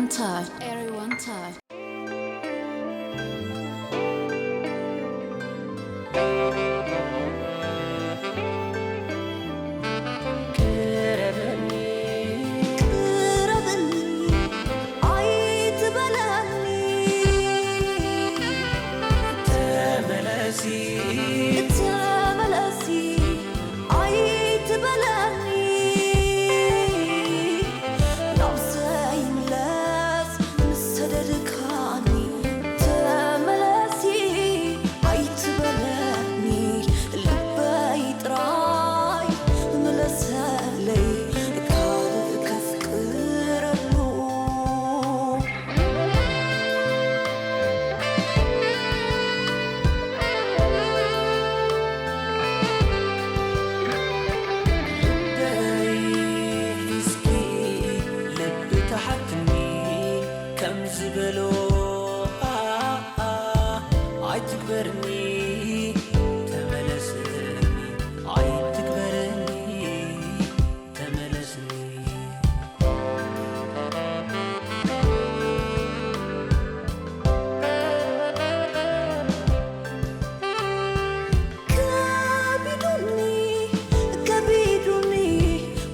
Touch. Everyone touch. ቅረበኒ፣ ቅረበኒ፣ ኣይትበለኒ። ተመለሲ፣ ተመለሲ፣ ኣይትበለኒ። ናብ ዘይምለስ ምስ ሰደድካኒ ተመለሲ ኣይትበለኒ። ልበይ ጥራይ ምለሰለይ ካልእ ከፍቅረሉ። ልበይ እስኪ ልቢ ተሓትኒ ከም ዝበሎ ኣይትግበርኒ ተመለስኒ ኣይትግበርኒ ተመለስኒ። ከቢዱኒ ከቢዱኒ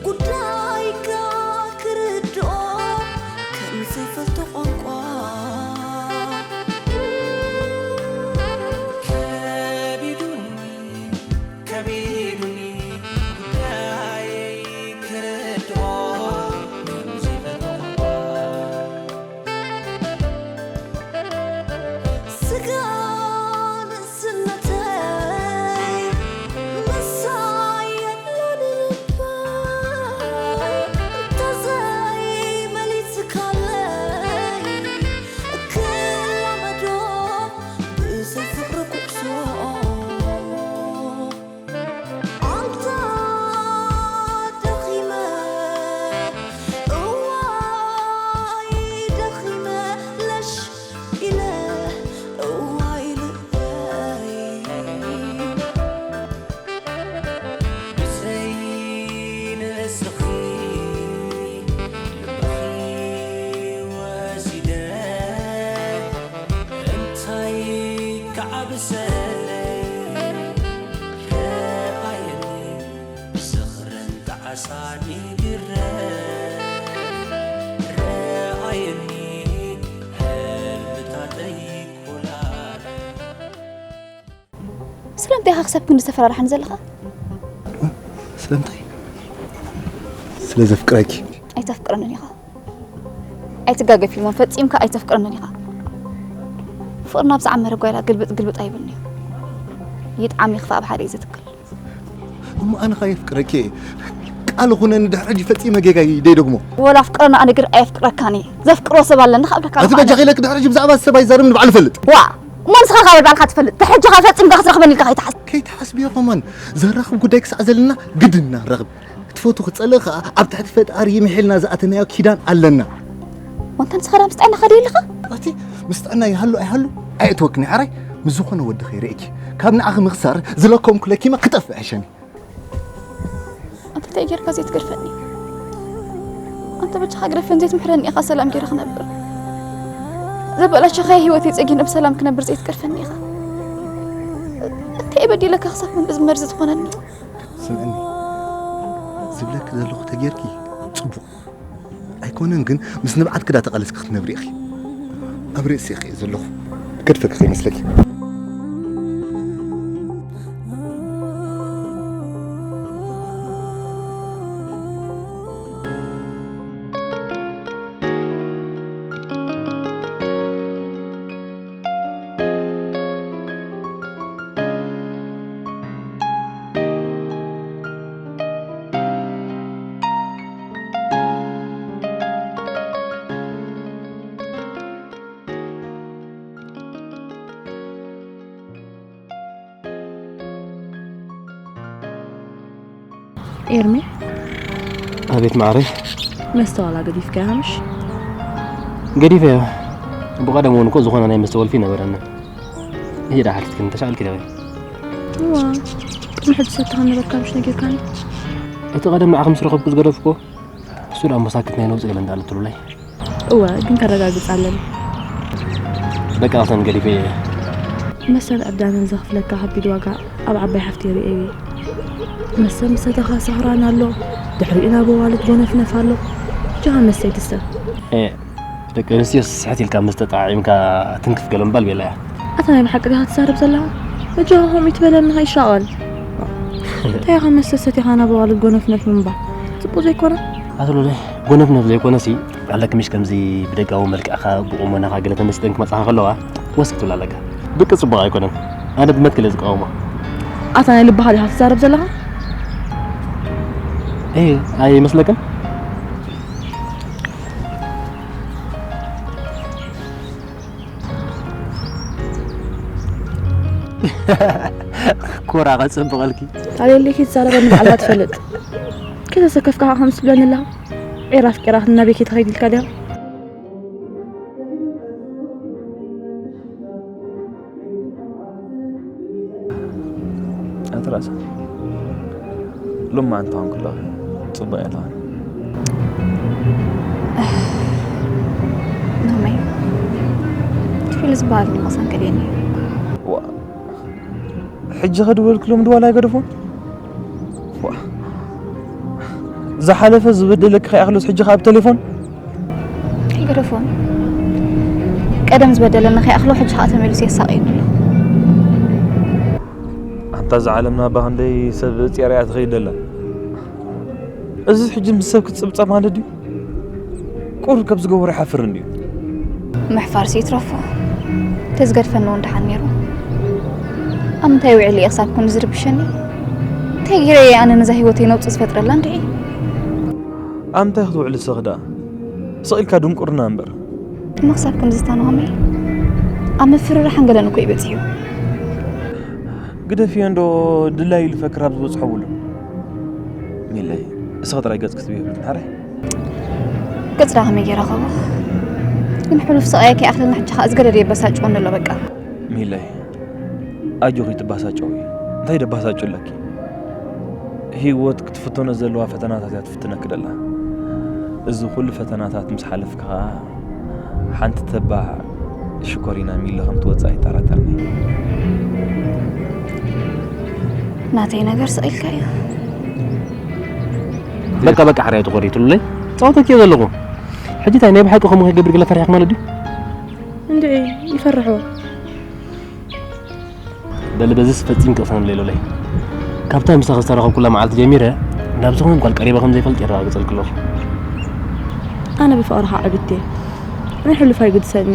ጉዳይካ ክርድኦ ከም ዘይፈልጦ ቋንቋ ከቢዱኒ ከቢዱኒ ጉዳየይ ክርድኦ ከም ዘይፈልጦ ቋንቋ ስጋ ንእስነተይ ምሳይ የሎን ልበይ እንተዘይመሊስካለይ ክላመዶ ብዘይ ፍቕሪ ኩዕሶ ኣንታ ደኺመ እዋይ ደኺመ ለሽ ኢለ እዋይ ልበይ ብዘይ ንስኺ ልብኺ ወሲደ እንታይ ክዓብሰለይ ረኣየኒ ብዝኽርን ጣዕሳን ይግረፍ ረኣየኒ ህልምታተይ ኮላር ስለምንታይ ኢኻ ክሳብ ክንዲ ዝተፈራርሓኒ ዘለኻ? ስለምንታይ? ስለ ዘፍቅረኪ። ኣይተፍቅረንን ኢኻ። ኣይትጋገ ፊልሞን፣ ፈጺምካ ኣይተፍቅረንን ኢኻ። ፍቕርና ኣብ ዝዓመረ ጓይላ ግልብጥ ግልብጥ ኣይብልን እዩ። ይጥዓም ይኽፋእ ኣብ ሓደ እዩ ዝትክል። እሞ ኣነ ኸኣ የፍቅረኪ እየ። ቃል ኹነኒ ድሕሪ ሕጂ ፈጺመ ጌጋ ይደይ ደግሞ። ወላ ኣፍቅረና ኣነ ግን ኣየፍቅረካን እየ። ዘፍቅሮ ሰብ ኣለኒ ካብ ደካ ኣቲ በጃኺ ኢለኪ ድሕሪ ሕጂ ብዛዕባ ሰብ ኣይዛረብን ባዕሉ ፈልጥ። ዋ እሞ ንስኻ ካብ ባልካ ትፈልጥ ተሕጂ ካብ ፈጺምካ ክትረኽበኒ ኢልካ ከይትሓስብ። ከይትሓስብዮ ከማን ዘራኽብ ጉዳይ ክሳዕ ዘለና ግድና ንራኽብ። ክትፈቱ ክትጸልእ ከኣ ኣብ ትሕቲ ፈጣሪ ምሒልና ዝኣተናዮ ኪዳን ኣለና። ወንታ ንስኻ ዳ ምስ ጥዕናኻ ደይ ኣለኻ? ኣቲ ምስ ጥዕና ይሃሉ ኣይሃሉ ኣየእትወክን እየ ሓራይ ምስ ዝኾነ ወዲ ከይርእየኪ ካብ ንዓኺ ምኽሳር ዝለከምኩ ለኪመ ክጠፍእ ሕሸኒ። ኣንተ እንታይ ጌርካ ዘይትገድፈኒ? ኣንተ በጃኻ ግደፈን ዘይትምሕረኒ ኢኻ ሰላም ጌረ ክነብር ዘበላሸኻዮ ህይወተይ ጸጊነ ብሰላም ክነብር ዘይትገድፈኒ ኢኻ። እንታይ በዲለካ ክሳብ ክንድዚ መርዚ ትኾነኒ? ስምዕኒ ዝብለኪ ዘለኹ ተጌርኪ ጽቡቕ ኣይኮነን ግን ምስ ንብዓትኪ ዳተቓለስኪ ክትነብሪ ኢኺ። ኣብ ርእሲኺ እየ ዘለኹ ክገድፈኪ ከይመስለኪ። ኤርሚ። ኣቤት ማዕረይ። መስተዋላ ገዲፍካያ ምሽ? ገዲፈያ። ብቐደም እውን እኮ ዝኾነ ናይ መስተ ወልፊ ነበረና። ይሄ ዳ ሓልትክን ተሻልኪ ደበይ? እዋ። ቅድሚ ሕጂ ሰተኻ ነበርካ ምሽ ነጊርካኒ። እቲ ቀደም ንዓኹም ስረኸብኩ ዝገደፍኩ እሱ ዳ እሞ ሳክት ናይ ነውፅ ገለ እንዳለ ትሉላይ። እወ፣ ግን ከረጋግጽ ኣለኒ። በቃ ኣሰን ገዲፈ እየ። መሰል ዕብዳንን ዘኽፍለካ ከቢድ ዋጋ ኣብ ዓባይ ሓፍቲ ርእየ እየ። መሰ ምሰተኻ ሰኽራን ኣሎ፣ ድሕሪኡ ናብ ኣዋልድ ጎነፍነፍ ኣሎ። ጃሃ መሰ ይትሰብ። ደቂ ኣንስትዮ ስሕት ኢልካ ምስ ተጣዒምካ ትንክፍ ገለ ምባል ቤላ እያ። ኣታ ናይ ብሓቂ ዲኻ ትዛረብ ዘለኻ? በጃኻ ከምኡ ይትበለኒ ከይሻቐል። እንታይ ኢኻ መስተ ሰቲኻ ናብ ኣዋልድ ጎነፍነፍ ምንባር? ጽቡቕ ዘይኮነ? ኣቶ ሉለ፣ ጎነፍነፍ ዘይኮነሲ ኣለኪ ምሽ ከምዚ ብደጋዊ መልክዕኻ ብቑመናኻ ገለ ተመሲጠን ክመጻኻ ከለዋ ወስክ ትብል ኣለካ። ብቂ ጽቡቕ ኣይኮነን። ኣነ ብመትክለ ዝቃወሞ። ኣታ ናይ ልብኻ ዲኻ ትዛረብ ዘለኻ? እይ ኣይመስለክን? ኮራ ከጽብቐልኪ። ኣሌለይ ከይትዛረበኒ ባዕልኻ ትፈልጥ። ከይተሰከፍካ ከዓ ከምስ ትብለኒ ኣለኻ። ዒራ ኣፍቂራ ናብ ቤት ከይትኸይድ ኢልካ ዲኻ? ኣትራእሳ ሎማ እንታውን ክለኺ ጽቡቕ ኣለኻ። ናመይ ትፍል ዝበሃል ንመሳን ከደኒ ዋ ሕጂ ከድወልክሎም ድዋል ኣይገደፎን ዝሓለፈ ዝበደለኪ ከይኣኽሎስ ሕጂ ካብ ቴሌፎን ኣይገደፎን ቀደም ዝበደለኒ ከይኣኽሎ ሕጂ ከዓ ተመሊሱ የሳቕየኒ ኣሎ ኣንታ እዛ ዓለምና እባ ክንደይ ሰብ ጼርያ ትኸይድ ዘላ እዚ ሕጂ ምስ ሰብ ክትጽብጸብ ማለት ድዩ ቁሩብ ከም ዝገበሮ ይሓፍር እንድዩ። ምሕፋርሲ ይትረፎ ተዝገድፈኒ እውን ደሓን ነይሩ። ኣብ ምንታይ ውዒለ እየ ክሳብ ክንዲ ዝርብሸኒ? እንታይ ገይረ እየ ኣነ ነዛ ህይወተይ ነውጺ ዝፈጥረላ እንድዒ? ኣብ ምንታይ ክትውዕሊ ሰኺ ደኣ? ስቕ ኢልካ ድንቁርና እምበር። እሞ ክሳብ ክንዲ ዝታንኾመይ ኣብ ምፍርራሕን ገለን እኮ እዩ በጺሑ። ግደፍዮ እንዶ ድላዩ ኢሉ ፈክር ኣብ ዝበጽሖ ውሉ። ሚለይ እስኺ ጥራይ ገጽ ክትብዮ የብልክን ሓራይ። ገጽ ደኣ ከመይ ገይረ ከቦ ግን ሕሉፍ ስቓየ ከይኣኽለና ሕጂ ከኣ ዝገደደ የበሳጭወኒ ኣሎ በቃ። ሚለይ ኣጆኺ ትባሳጨዊ እንታይ ደባሳጭ ኣለኪ? ህይወት ክትፍተኖ ዘለዋ ፈተናታት እያ ትፍትነኪ ደላ። እዚ ኩሉ ፈተናታት ምስ ሓለፍኪ ከኣ ሓንቲ ተባዕ ሽኮሪና ሚለ ከም ትወጽእ ኣይጠራጠርኒ። ናተይ ነገር ስቕ ኢልካ እዩ። በቃ በቃ ሓራይ ትኾሪ ትሉለይ ጸወተኪ ዘለኹ ሕጂ ታይ ናይ ብሓቂ ከምኡ ከይገብር ገለ ፈሪሕክ ማለት ድዩ? እንድዒ ይፈርሕዎ። በሊ በዚስ ፈጺምኪ ቅሰን ሌሎለይ። ካብታ ምሳኺ ዝተራኸብኩላ መዓልቲ ጀሚረ ናብ ዝኾነት ጓል ቀሪበ ከም ዘይፈልጥ የረጋግጸልኪ ኣለኹ። ኣነ ብፍቕርኻ ዕብድቲ እየ። ናይ ሕሉፍ ኣይግድሰኒ።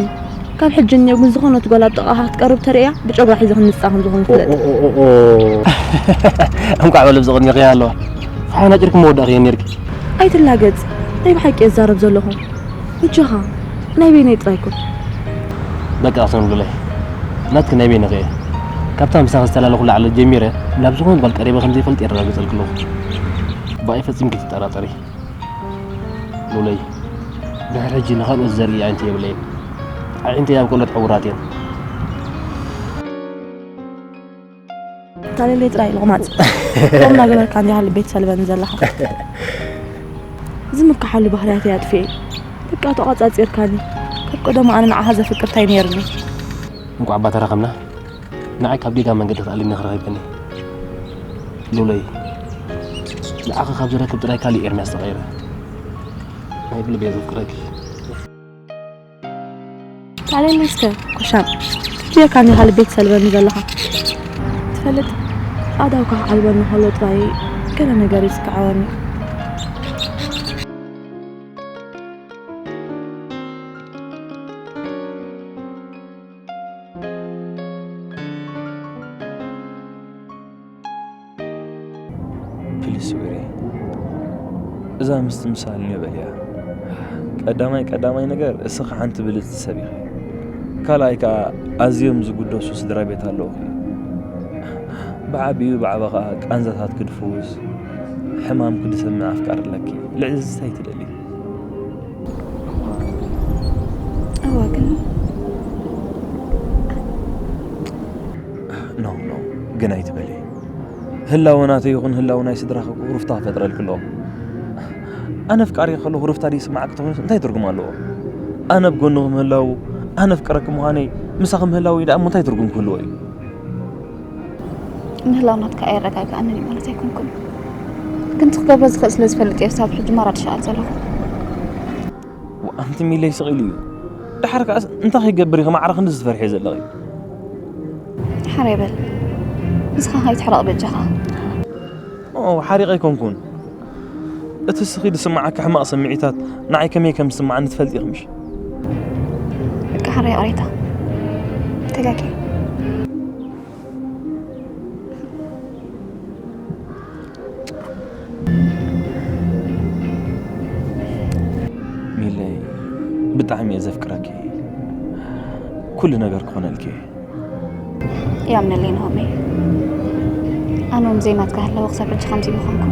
ካብ ሕጂ እኒኦ ግን ዝኾነት ጓል ኣብ ጥቓኻ ክትቀርብ ተርእያ ብጨጉራ ሒዘ ክንምጽኣ ከም ዝኾንኩ ፍለጥ። እንቋዕ በለብ ዝቕድሚኺ ኣለዋ። ፈሓና ጭርኪ መወዳእኺ እየ ነርኪ። ኣይትላገጽ። ናይ ብሓቂ እየ ዝዛረብ ዘለኹ። በጃኻ ናይ በይነይ ጥራይ ኩን። በቃ ኣሰንብለይ ናትኪ ናይ በይንኺ እየ። ካብታ ምሳኺ ዝተላለኹላ ዕለት ጀሚረ ናብ ዝኾነት ጓል ቀሪበ ከም ዘይፈልጥ የረጋግጸልኪ ኣለኹ። ብኣይ ፈጺምኪ ትጠራጠሪ ሉለይ። ድሕሪ ሕጂ ንኻልኦት ዘርኢ ኣዒንቲ የብለይን። ኣዒንተይ ኣብ ካልኦት ዕዉራት እየን። ታለለይ ጥራይ ሎቕማጽ። ሎም ናገበርካ እንዲኻ ልቤ ትሰልበኒ ዘለኻ። ዝምክሓሉ ባህርያተይ ኣጥፊኤ። በቃ ተቋጻጺርካኒ። ካብ ቀደሙ ኣነ ንዓኻ ዘፍቅር ታይ ነይርኒ። እንቋዕ እባ ተራኸብና። ንዓይ ካብ ጌጋ መንገዲ ክትኣልኒ ክረኺብክኒ። ሉለይ ንዓኺ ካብ ዝረክብ ጥራይ ካሊእ ኤርምያስ ተቐይረ። ናይ ብልቢ እየ ዘፍቅረኪ። ታለለይ እስከ ኮሻም ጀካ እንዲኻ ልቤ ትሰልበኒ ዘለኻ ትፈልጥ ኣእዳውካ ክዓልበኒ ከሎ ጥራይ ገለ ነገር ይስክዓወኒ። ፕሊስ ዊሬ እዛ ምስትምሳል ኒበል እያ። ቀዳማይ ቀዳማይ ነገር እስኺ ሓንቲ ብልጽቲ ሰብ ኢኺ። ካልኣይ ከኣ ኣዝዮም ዝጉደሱ ስድራ ቤት ኣለውኺ። ብዓቢኡ ብዓባኻ ቃንዛታት ክድፍውስ ሕማም ክድሰምዕ ኣፍቃሪ ኣለኪ። ልዕሊ እዚ እንታይ ትደሊ? እወ ግን ኖ ኖ ግን ኣይትበሊ። ህላወ ናተይ ይኹን ህላወ ናይ ስድራኺ እኮ ሁርፍታ ክፈጥረልኪ ኣለዎ። ኣነ ኣፍቃሪ ከለኹ ሁርፍታ ደይስምዓኪ ተኾይኑስ እንታይ ትርጉም ኣለዎ? ኣነ ኣብ ጎንኹም ምህላው ኣነፍቅረኪ ምዃነይ ምሳኺ ምህላወይ ደኣ እሞ እንታይ ትርጉም ክህልዎ እዩ? ምህላው ናትካ ኣየረጋግኣንን እዩ ማለት ኣይኮንኩን፣ ግን ትክገብሮ ዝኽእል ስለ ዝፈልጥ እየ ክሳብ ሕጂ ማራ ድሸኣል ዘለኹ። ኣንቲ ሚለይ ስቕ ኢሉ እዩ። ደሓር ከኣስ እንታይ ከይገብር ኢኺ ማዕረ ክንድዚ ትፈርሕዮ ዘለኺ? ሓረይ በል፣ ንስኻ ከይትሕረቕ በጃኻ። ኦ ሓሪቐ ኣይኮንኩን። እቲ ስኺ ዝስምዓካ ሕማቕ ስምዒታት ንዓይ ከመይ ከም ዝስምዓኒ ትፈልጢ ኢኺ ምሽ? በቃ ሓረይ ይቕሬታ፣ ተጋግየ። ሚለይ ብጣዕሚ እየ ዘፍቅረኪ። ኩሉ ነገር ክኾነልኪ እየ። ያምነለይ ናሆመይ፣ ኣነ እውን ዘይናትካ ህላወ ክሳብ ሕጂ ከምዚ ምዃንኩ።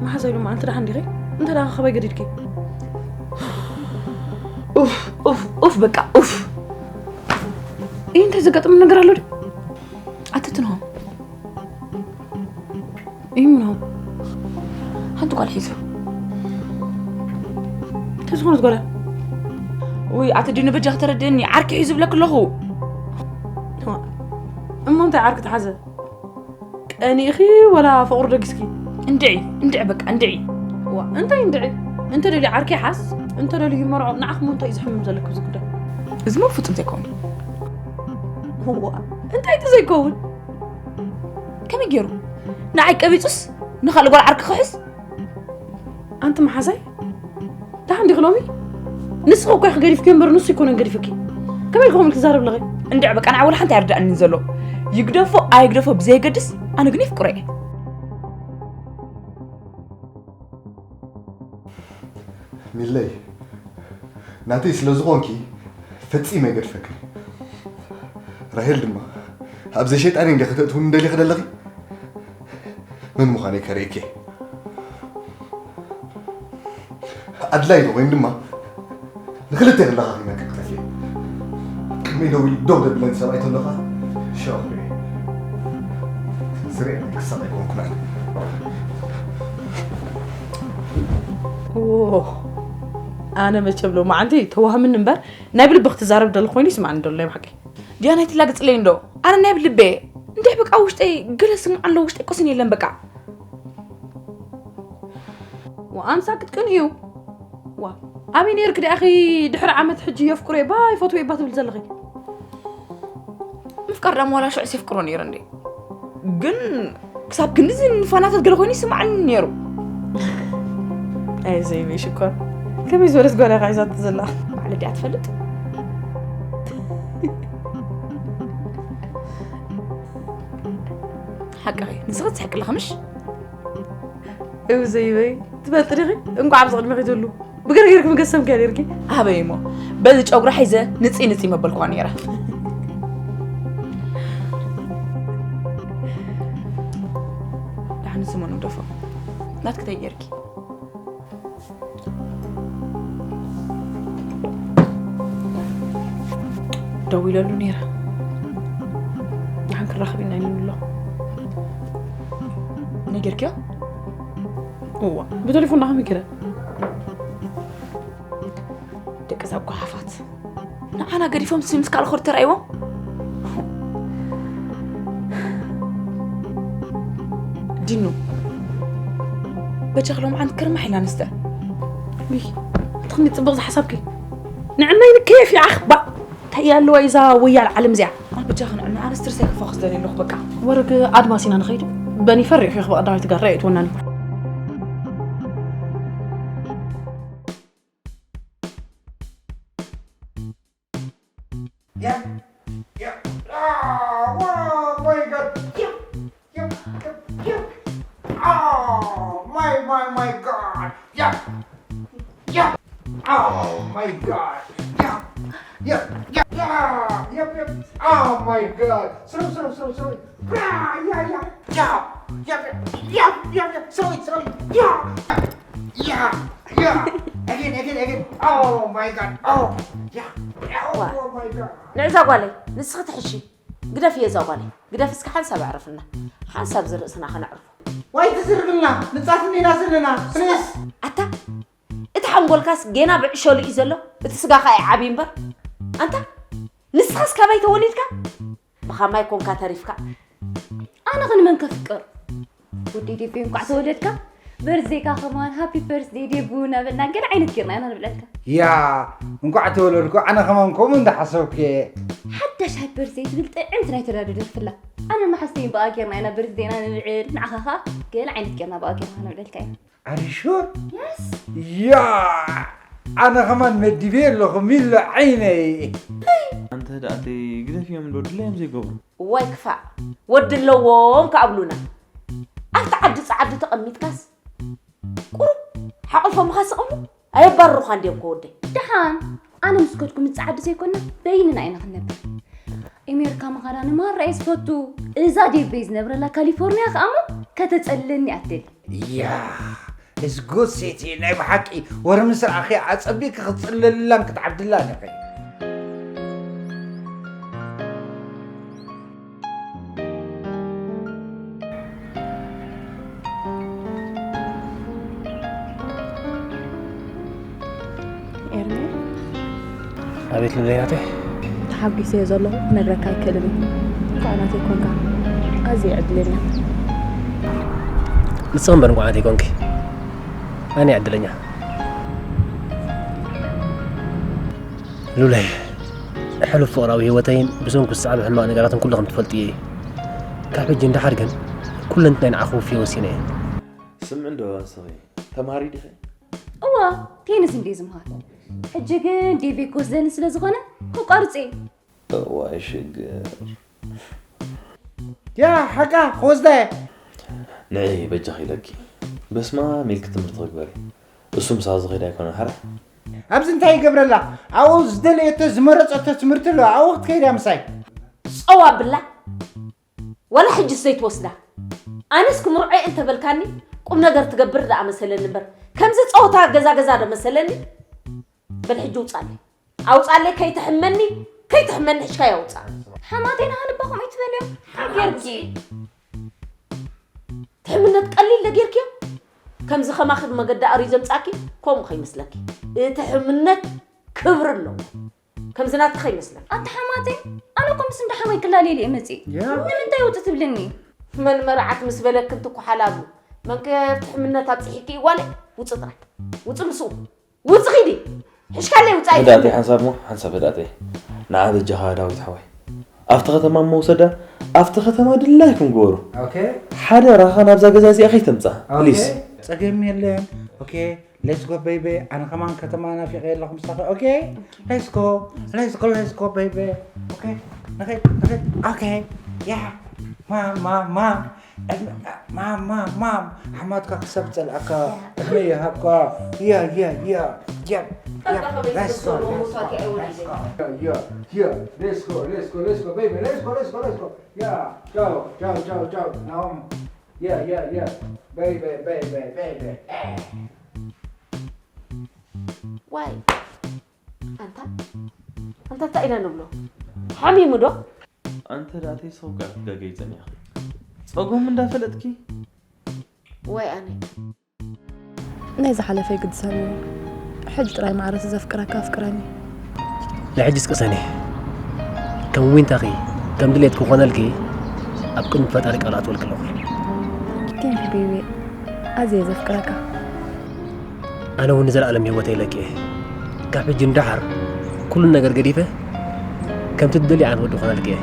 መሓዛይ ሎማዓንቲ ደሓን ዲኺ? እንተ ደኣ ካባይ ገዲድኪ? ኡፍ ኡፍ ኡፍ በቃ ኡፍ። ይህ እንታይ ዘጋጥም ነገር ኣሎ ድዩ? ኣትትንሆ እዩ ምንሆ ሓንቲ ጓል ሒዙ እንታይ ዝኾነት ጓል እያ? ውይ ኣቲ ድዩ ንበጃ ክተረድእኒ ዓርኪ ሒዙ ብለክ ኣለኹ። እሞ እንታይ ዓርኪ ተሓዘ? ቀኒእኺ ወላ ፍቕሩ ደጊስኪ? እንድዒ እንድዒ በቃ እንድዒ። ዋ እንታይ እንድዒ? እንተ ደልዩ ዓርኪ ሓዝ እንተ ደልዩ ይመርዖ። ንዓኽ ሞ እንታይ እዩ ዝሕምም ዘለክ እዚ ጉዳይ? እዚ ሞ ፍጹም ዘይከውን እዩ። ዋ እንታይ እቲ ዘይከውን? ከመይ ገይሩ ንዓይ ቀቢጹስ ንኻልእ ጓል ዓርኪ ክሕዝ? ኣንቲ መሓዛይ ደሓን ዲኺ ሎሚ? ንስኺ እኮ ኢኺ ገዲፍክዮ እምበር ንሱ ኣይኮነን ገዲፍኪ። ከመይ ኢልኪ ከምኡ ኢልኪ ትዛረቢ ኣለኺ? እንድዒ በቃ ንዓይ ወላ ሓንቲ ኣይርድኣንን ዘሎ። ይግደፎ ኣይግደፎ ብዘየገድስ ኣነ ግን የፍቅሮ እየ። ሚለይ ናተይ ስለ ዝኾንኪ ፈጺመ ኣይገድፈክን። ራሄል ድማ ኣብ ዘይሸይጣነይ እንዲኺ ከተእትውኒ ደሊኺ ዘለኺ? መን ምዃነይ ከርእየኪ እየ። ኣድላይ ተኾይኑ ድማ ንኽልተ ለኻኺመ ክቕጠፍ እየ። ቅድመይ ደው ኢሉ ደው ዘብለኒ ሰብኣይ ተሎ ኸኣ ሽዑ ክርኢ። ዝርእየኒ ክሳቕ ኣይኮንኩን ኣነ። ዎ ኣነ መቸም ሎማዓንቲ ተዋህምኒ እምበር ናይ ብልቢ ክትዛረብ ደሎ ኮይኑ ይስማዕኒ ደሎ ናይ ብሓቂ። ድያ ናይ ትላግጽለይ እንዶ ኣነ ናይ ብልበ እንድሕ በቃ ውሽጠይ ገለ ስምዓ ኣሎ ውሽጠይ ቁስን የለን በቃ። ወኣምሳ ክትቅን እዩ። ዋ ኣበይ ነይርክ ዲኣኺ ድሕሪ ዓመት ሕጂ የፍቅሮ እየ ባይ ፈትዎ እባ ትብል ዘለኺ? ምፍቃር ዳሞ ዋላ ሽዑስ የፍቅሮ ነይረ እንዴ? ግን ክሳብ ክንድዚ ንፋናታት ገለ ኮይኑ ይስምዓኒ ነይሩ። ኣይ ዘይበይ ሽኮር ከመይ ዝበለት ጓል እያ ሒዛቶ ዘላ? ባዕለ ድያ ትፈልጥ። ሓቅኺ ንስኺ ትስሕቂ ኣለኺ ምሽ? እው ዘይበይ ትፈልጢ ዲኺ? እንቋዕ ኣብዚ ቅድሚኺ ትህሉ ብገርገርኪ ምገሰምኪ ነርኪ። ኣበይ እሞ በዚ ጨጉራ ሒዘ ንጽይ ንጽይ መበልኩዋ ነይረ። ደሓን ስሙ ንግደፎ ናትኪ ተይ ጌርኪ። ደዊለሉ ነይረ። ደሓን ክራኸብ ኢና ይብሎ። ነጊርክዮ? እዋ ብቴሌፎን ዳኸም ይክረ። ደቂ እዛ ጓሓፋት ንዓና ገዲፎም ስምስ ካልኾድ ተራይዎም። ዲኑ በጃኽ ሎምዓንቲ ክርማሕ ኢላ ንስተ። ውይ ትኽኒ ጽብቕ ዝሓሳብኪ ንዕናይ ንከየፍ ይዓኽ ባእ። እንታይ እያ ኣለዋ እዛ ወያል ዓለም እዚኣ? ኣነ ብጃ ክንዕና ኣነ ስትርስ ኣይክፋኹስ ደልየ ኣለኹ በቃ። ወርግ ኣድማስ ኢና ንኸይዱ። በኒ ፈሪሑ እዩ ክበቐዳዊ ትጋራ የእትወናኒ። Yeah, yeah, yeah. Ah, wow, my God. Yeah, yeah, yeah, yeah. Oh, my, my, my God. Yeah, yeah. Oh, my God. Yeah, yeah, yeah, yeah, yeah, yeah. Oh, my God. Slow, slow, slow, slow. Yeah, yeah, yeah. Yeah, yeah, yeah, yeah, yeah, yeah. Slow it, slow it. Yeah, yeah, yeah. Again, again, again. Oh, my God. Oh, yeah. Yeah, oh, my God. ንዕዛ ጓለይ ንስኺ ትሕሺ። ግደፍዮ እዛ ጓለይ፣ ግደፊ እስከ ሓንሳብ ኣዕርፍና። ሓንሳብ ዝርእስና ከነዕርፎ። ዋይ ትዝርግልና ንጻት እንዲና ዘለና ፕሊስ። ኣታ እቲ ሓንጎልካስ ጌና ብዕሸሉ እዩ ዘሎ። እቲ ስጋኻ እዩ ዓብዪ እምበር። ኣንታ ንስኻስ ካባይ ተወሊድካ? ብኻማይ ኮንካ ተሪፍካ። ኣነ ክንመን ከፍቅር? ወዲ ዴቪ እንኳዕ ተወለድካ። በርዝዴካ ከማን ሃፒ በርዝዴ ዴቡ እናበልና ገለ ዓይነት ጌርና ኢና ንብለልካ። ያ እንኳዕ ተወለድኩ። ኣነ ከማን ከምኡ እንዳሓሰብኩ እየ። ሓዳሽ ሃፒ በርዝዴ ትብል ጥዕምቲ ናይ ተዳዶ ደርፍላ። ኣነ መሓስተይን ብኣ ጌርና ኢና በርዝዴና ንብዕል። ንዓኻ ኸኣ ገለ ዓይነት ጌርና ብኣ ጌርና ንብለልካ ኢና። ኣሪ ሹር? የስ። ያ ኣነ ከማን መዲበ ኣለኹ ሚሎ ዓይነይ። ኣንተ ደኣ ተይ ግደፍዮም ዶ ድላዮም ዘይገብሩ። እዋይ ክፋእ ወዲ ኣለዎም ክኣብሉና ኣብቲ ዓዲ ጸዓዲ ተቐሚጥካስ ቁሩብ ሓቑፎምኻ ስቕሙ ኣየባርሩኻ እንድዮም ከወደይ። ደሓን ኣነ ምስ ከድኩ ምጽዓዲ ዘይኮና በይንና ኢና ክንነብር። ኤሜርካ ምኻዳ ንማራ እየ ዝፈቱ። እዛ ዴቤ ዝነብረላ ካሊፎርኒያ ከኣሞ ከተጸልለኒ ኣትደሊ። ያ እዝጎ ሴቲ ናይ ብሓቂ ወረ ምስ ረኣኺ ኣጸቢቂ ክትጽለልላን ክትዓብድላን ኢኺ። ኤርሚ ኣቤት ልለይ ናተይ። ተሓጒሰ እየ ዘለኹ ክነግረካ ኣይክእልን እየ። እንኳዕ ናተይ ኮንካ። ኣዝየ ዕድለኛ። ንስኺ እምበር እንኳዕ ናተይ ኮንኪ። ኣነ ዕድለኛ። ሉለይ ሕሉፍ ፍቕራዊ ህይወተይን ብሰንኩ ዝሰዓበ ሕማቕ ነገራትን ኩሉ ከም ትፈልጥዮ እዩ። ካብ ሕጂ ንደሓር ግን ኩለንትናይ ንዓኺ ክውፍዮ ወሲነ እየ። ስምዒ እንዶ ንስኺ ተምሃሪ ዲኺ? እዋ ቴንስ እንድየ ዝምሃር። ሕጂ ግን ዴቪ ክወስደኒ ስለ ዝኾነ ከቋርጽ እየ። እዋይ ሽግር። ያ ሓቃ ክወስዳ እየ። ንዒ በጃኺ ኢለኪ። በስማም ኢልኪ ትምህርቲ ግበሪ። እሱ ምሳኺ ዝኸይድ ኣይኮነን ሓራይ። ኣብዚ እንታይ ይገብረላ? ኣብኡ ዝደለየቶ ዝመረጸቶ ትምህርቲ ኣሎ ኣብኡ ክትከይድ እያ ምሳይ። ጸው ኣብላ። ዋላ ሕጅስ ዘይትወስዳ? ኣነስ ክምርዖ እየ እንተበልካኒ ቁም ነገር ትገብር ደኣ መሰለኒ እምበር ከምዚ ጸወታ ገዛ ገዛ ዶ መሰለኒ። በል ሕጂ ውጻለይ ኣውጻለይ ከይትሕመኒ ከይትሕመኒ ሕሽካ የውጻ። ሓማቴና ሃልባ ከምኡ ይትበልዮም ሓገርኪ። ትሕምነት ቀሊል ዶ ጌርክዮ? ከምዚ ከማኺ ብመገዲ ኣርዩ ዘምጻኪ ከምኡ ከይመስለኪ። እቲ ሕምነት ክብሪ ኣለዎ። ከምዚ ናትኪ ከይመስለኪ። ኣንታ ሓማተይ ኣነ እኮ ምስ እንዳ ሓወይ ክላለየሉ እየ መጺእ። ያ። ንምንታይ ውጽእ ትብልኒ? መን መርዓት ምስ በለኪ እንትኩሓላሉ መንከ ትሕምነት ኣብጺሒኪ እዩ ጓለይ? ውጽእ ጥራይ። ውጽእ ምስኡ። ውጽእ ኺዲ። ሕሽካለይ ውጻእ ህዳእተይ ኣይትብል። ሓንሳብ እሞ ሓንሳብ ህዳእተይ። ንዓ በጃኻ ዳዊት ሓወይ። ኣብቲ ከተማ እሞ ውሰዳ ኣብቲ ከተማ ድላይኩም ግበሩ። ኦኬ። ሓደራኻ ናብዛ ገዛ እዚኣ ከይተምጻ ኦኬ። ፕሊስ። ጸገም የለን። ኦኬ። Let's go baby ኣነ ከማን ከተማ ናፊቐ ኣለኹ ምሳኺ okay let's go let's go let's go baby okay ንኸይድ ንኸይድ okay yeah ማም ማም ማም ማም ማም ማም ሓማትካ ክሰብ ጸልኣካ እድመ ይሃብካ yeah yeah yeah yeah yeah let's go let's go let's go yeah yeah let's go let's go let's go baby let's go let's go let's go yeah go go go go no Yeah, yeah, yeah. Baby, baby, baby. ዋይ ኣንታ ኣንታ እንታይ ኢና ንብሎ ሓሚሙ ዶ ኣንተ ዳተይ ሰው ጋር ትጋገይ ጸኒኻ ጸጎም እንዳፈለጥኪ ዋይ ኣነ ናይ ዝሓለፈ ይግድሰኒ ሕጂ ጥራይ ማዕረሲ ዘፍቅረካ ኣፍቅረኒ ንሕጅስ ቅሰኒ ከም ዊንታኺ ከም ድሌት ክኾነልኪ ኣብ ቅድሚ ፈጣሪ ቃል ኣትወልኪ ኣለኹ። Thank you baby ኣዝየ ዘፍቅረካ። ኣነ እውን ንዘለኣለም ህይወተይ ለኪ እየ። ካብ ሕጂ ንደሓር ኩሉ ነገር ገዲፈ ከምቲ ትደልዮ ኣነ ወዲ ክኾነልኪ እየ።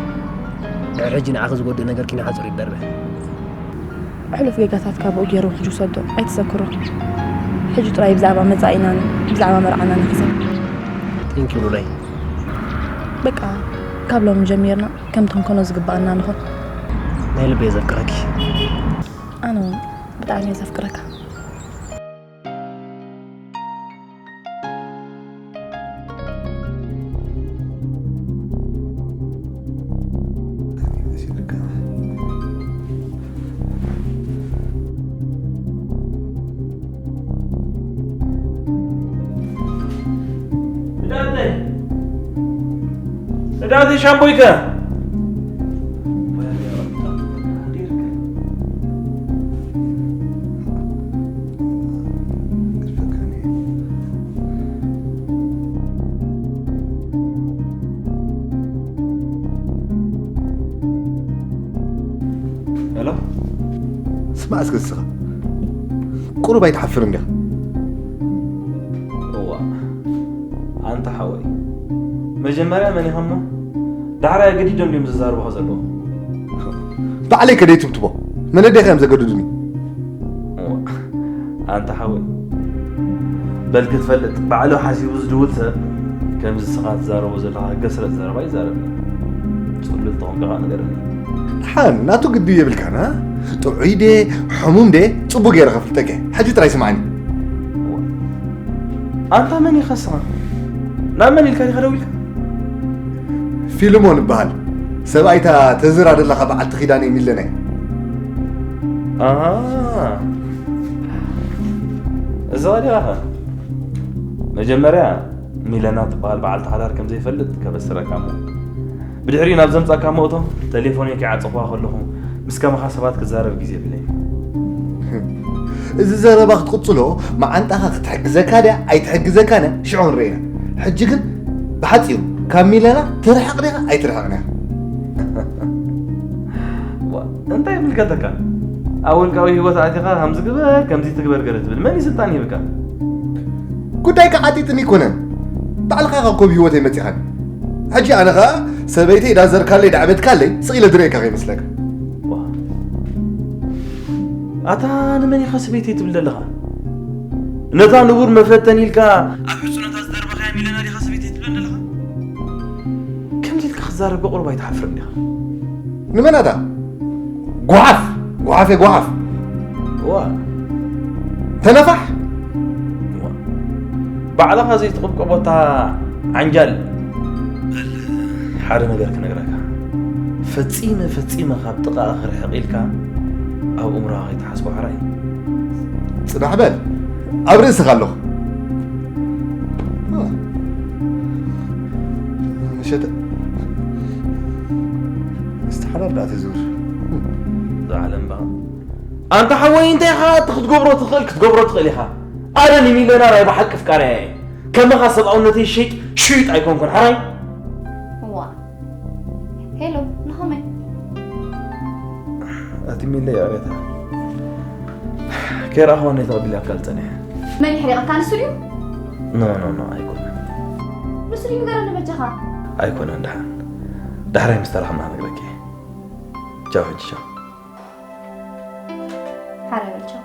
ድሕሪ ሕጂ ንዓኺ ዝጎድእ ነገር ኪና ሓጹር ይደርበ። ሕሉፍ ጌጋታትካ ብኡ ገይሩ ሕጂ ውሰዶ፣ ኣይትዘክሮ። ሕጂ ጥራይ ብዛዕባ መጻኢናን ብዛዕባ መርዓናን ንሕሰብ። Thank you ሉላይ። በቃ፣ ካብ ሎሚ ጀሚርና ከምቲ ክንኮኖ ዝግባኣና ንኹን። ናይ ልበይ ዘፍቅረኪ። ኣነ እውን ብጣዕሚ እየ ዘፍቅረካ። እዳተይ፣ እዳተይ ሻምቦይከ? ሄሎ። ስማዕ እስከ ንስኻ። ቁሩብ ኣይትሓፍርን ዲኻ? እዋ፣ ኣንታ ሓወይ፣ መጀመርያ መን ኢኻ እሞ? ዳሕራይ ኣገዲዶም ድዮም ዘዛርቡኻ ዘለዉ? ባዕለይ ከደይ ትብትቦ፣ መነዴኻ እዮም ዘገድዱኒ? እዋ፣ ኣንታ ሓወይ፣ በል ክትፈልጥ፣ ባዕሉ ሓሲቡ ዝድውል ሰብ ከምዚ ንስኻ ትዛረቦ ዘለኻ ገስረጥ ዘረባ ይዛረብ። ጽሉል ተኾንካ ከኣ ንገረኒ። ደሓን፣ ናቱ ግዲ የብልካን፣ ኣ? ጥዑይ ደ፣ ሕሙም ደ፣ ጽቡቕ ገይረ ከፍልጠከ። ሕጂ ጥራይ ስምዓኒ። እዋ፣ ኣንታ መን ኢኻ ንስኻ? ናብ መን ኢልካ ዲኻ ደዊልካ? ፊልሞን እበሃል። ሰብኣይታ ተዝራ ደለኻ በዓልቲ ኪዳነይ ሚለና እየ። ኣሃ። እዚ ኸ ዲኻ ኸ? መጀመርያ ሚለና ትበሃል በዓልቲ ሓዳር ከም ዘይፈልጥ ከበስረካ እሞ፣ ብድሕሪኡ ናብ ዘምጻካ እሞ እቶ ተሌፎነይ ከይዓጸኹዋ ከለኹ ምስ ከማኻ ሰባት ክዛረብ ግዜ የብለይን። እዚ ዘረባ ክትቕጽሎ መዓንጣኻ ክትሕግዘካ ድያ ኣይትሕግዘካን እያ ሽዑ ንርእያ። ሕጂ ግን ብሓጺሩ ካብ ሚለና ትርሕቕ ዲኻ ኣይትርሕቕን ኢኻ? ዋ፣ እንታይ ይምልከተካ? ኣብ ውልቃዊ ህይወት ኣቲኻ ከምዚ ግበር ከምዚ ትግበር ገለ ትብል መን እዩ ስልጣን ሂብካ? ጉዳይካ ዓጢጥኒ ኣይኮነን። ባዕልኻ ኢኻ እኮ ኣብ ህይወተይ መጺኻኒ። ሕጂ ኣነ ኸኣ ሰበይተይ ዳዘርካለይ ዳዕበትካለይ ስቕ ኢለ ዝርእየካ ከይመስለካ። ዋ። ኣታ ንመን ኢኻ ሰበይተይ ትብል ዘለኻ? ነታ ንቡር መፈተኒ ኢልካ ኣብ ሕጹነታ ዝደርበኻያ ሚለና ዲኻ ሰበይተይ ትብለኒ ዘለኻ? ከምዚ ኢልካ ክትዛረብ ቁሩብ ኣይትሓፍርን ዲኻ? ንመን ኣታ? ጓሓፍ! ጓሓፍ እየ ጓሓፍ! ዋ። ተነፋሕ! ዋ። ባዕልኻ ዘይትቕብቀቦ እታ ዓንጃል። በል፣ ሓደ ነገር ክነግረካ። ፈጺመ፣ ፈጺመ ካብ ጥቓኣ ክርሕቕ ኢልካ ኣብ እምሮኻ ከይትሓስቦ ሕራይ። ጽናሕ በል፣ ኣብ ርእስኻ ኣለኹ። መሸተ፣ ምስቲ ሓዳር ደኣ ተዝውር። እዛ ዓለም በኣ። ኣንታ ሓወይ፣ እንታይ ኢኻ እቲ ክትገብሮ ትኽእል፣ ክትገብሮ ትኽእል ኢኻ። ኣነ ንሚለና ናይ ብሓቂ ፍቃርያ እየ። ከማኻ ሰብኣውነተይ ሸይጥ፣ ሽዩጥ ኣይኮንኩን፣ ሓራይ? እዋ። ሄሎ፣ ንኸመይ? ኣቲ ሚለ ይቕሬታ። ከይረኣኽዋ ነይ ተቐቢለያ ኣካል ጸኒሐ። መን ይሕሪቐካ፣ ንሱ ድዩ? ኖ፣ ኖ፣ ኖ፣ ኣይኮነን። ንሱ ድዩ ንገረኒ በጃኻ? ኣይኮነን፣ ደሓን። ዳሕራይ ምስ ተራኸብና ነግረኪ። ቻው፣ ሕጂ ቻው። ሓራይ በል፣ ቻው።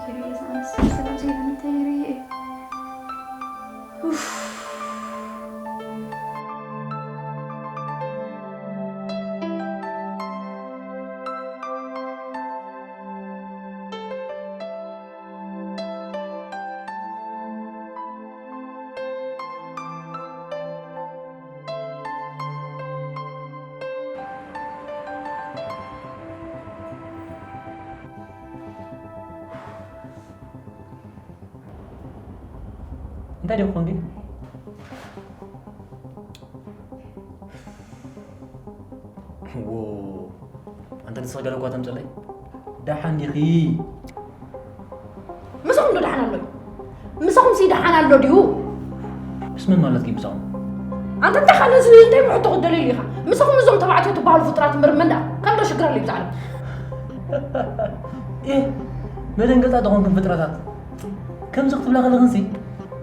ተይገርየ ዝኣንስ ሰላም ዘይብኒ ተይገርየ። ኡፍ። እንታይ ደኣ ኮንኪ? ዎ፣ ኣንተ ንስኻ ገለ እኳ ተምጸለይ? ደሓን ዲኺ? ምሳኹም ዶ ደሓን ኣሎ? ምሳኹም ሲ ደሓን ኣሎ ድዩ? ምስ መን ማለት ግን ምሳኹም? ኣንተ እንታይ ካልእ ዝ-፣ እንታይ ምሕቶ ክትደልየሉ ኢኻ? ምሳኹም እዞም ተባዕትዮ ትበሃሉ ፍጡራት እምበር መን ደኣ? ከም ዶ ሽግር ኣሎ እዩ ብዛዕባ? ኤህ፣ መደንገጻ ዝኾንኩም ፍጥረታት። ከምዚ ክትብላ ከለኽንሲ፣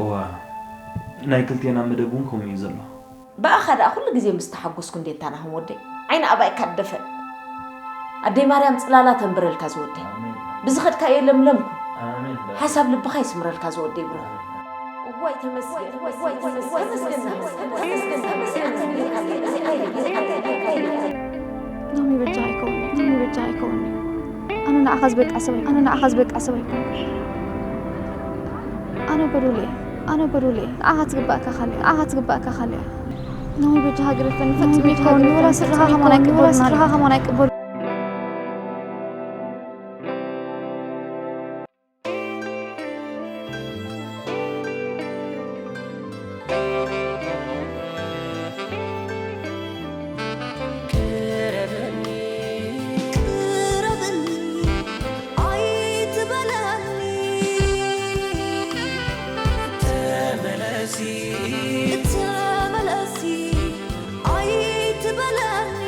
እዋ፣ ናይ ክልቴና መደብ እውን ከምኡ እዩ ዘሎ። ብኣኻ ደኣ ኩሉ ግዜ ምስ ተሓጎስኩ እንዴ እታ ናሆም ወደይ ዓይኒ ኣባይ ካደፈን። ኣደይ ማርያም ጽላላ ተንብረልካ ዝወደይ። ኣሜን። ብዝኸድካዮ ለምለምኩ። ኣሜን። ሓሳብ ልብኻ ይስምረልካ ዝወደይ ብሩኽ። ኣሜን። እዋይ ተመስገን፣ እዋይ ተመስገን፣ ተመስገን፣ ተመስገን፣ ተመስገን። ናሚ በጃ ኣይከውን፣ ናሚ በጃ ኣይከውን። ኣነ ንዓኻ ዝበቃ ሰብ ኣይኮንኩ፣ ኣነ ንዓኻ ዝበቃ ሰብ ኣይኮንኩ። ኣነ ጎዶሎ እየ፣ ኣነ ጎዶሎ እየ። ንዓኻ ትግባእካ ካልእ፣ ንዓኻ ትግባእካ ካልእ። ናሚ በጃኻ ግደፈኒ፣ ፈጺሙ ኣይከውን። ወላ ስድራኻ ከማን ኣይቅበሉን፣ ወላ ስድራኻ ከማን ኣይቅበሉን። ቅረበኒ፣ ቅረበኒ፣ ኣይትበለኒ። ተመለሲ፣ ተመለሲ፣ ኣይትበለኒ።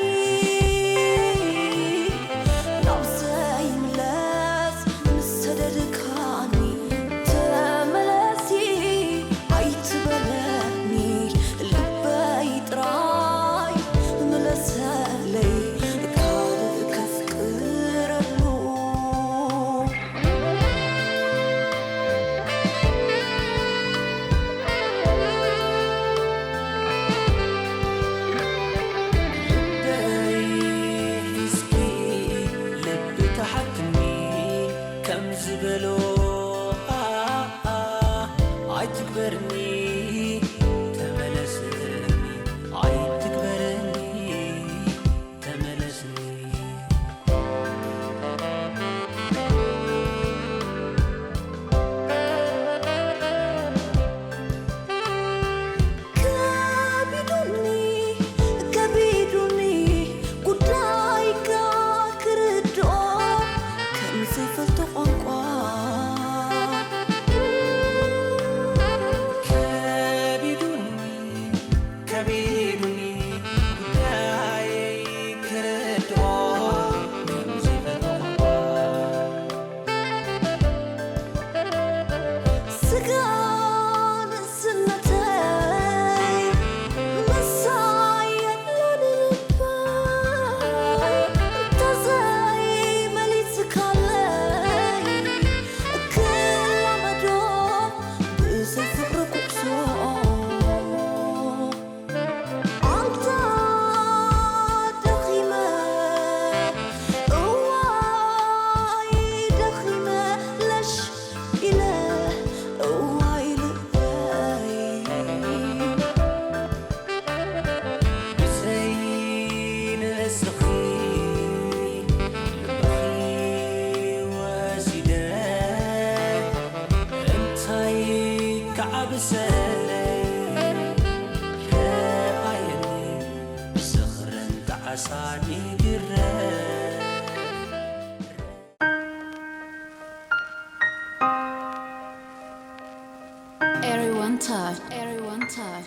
ናብ ዘይምለስ ምስ ሰደድካኒ ተመለሲ ኣይትበለኒ። ልበይ ጥራይ ምለሰለይ ካልእ ከፍቅረሉ። ልበይ እስኪ ልቢ ተሓክሚ ከም ዝበሎ ኣይትግበርኒ ተመለስኒ ኣይትግበርኒ ተመለስኒ። ከቢዱኒ ከቢዱኒ ጉዳይካ ክርድኦ ከም ዘይፈልጦ ቋንቋ ከቢዱኒ ከቢዱኒ ጉዳየይ ክርድኦ ከም ዘይፈልጦ ቋንቋ ስጋ ንእስነተይ ምሳይ የብሉን ልበይ እንተዘይ መሊስካለይ ክላመዶ ብዘይ ፍቕሪ ኩዕሶ ኣንታ ደኺመ እዋይ ደኺመ ለሽ ኢለ እዋይ ልበይ ብዘይ ንስኺ ልበኺ ወሲደ እንታይ ክዓብሰለይ ረኣየኒ ዝኽርን ጣዕሳ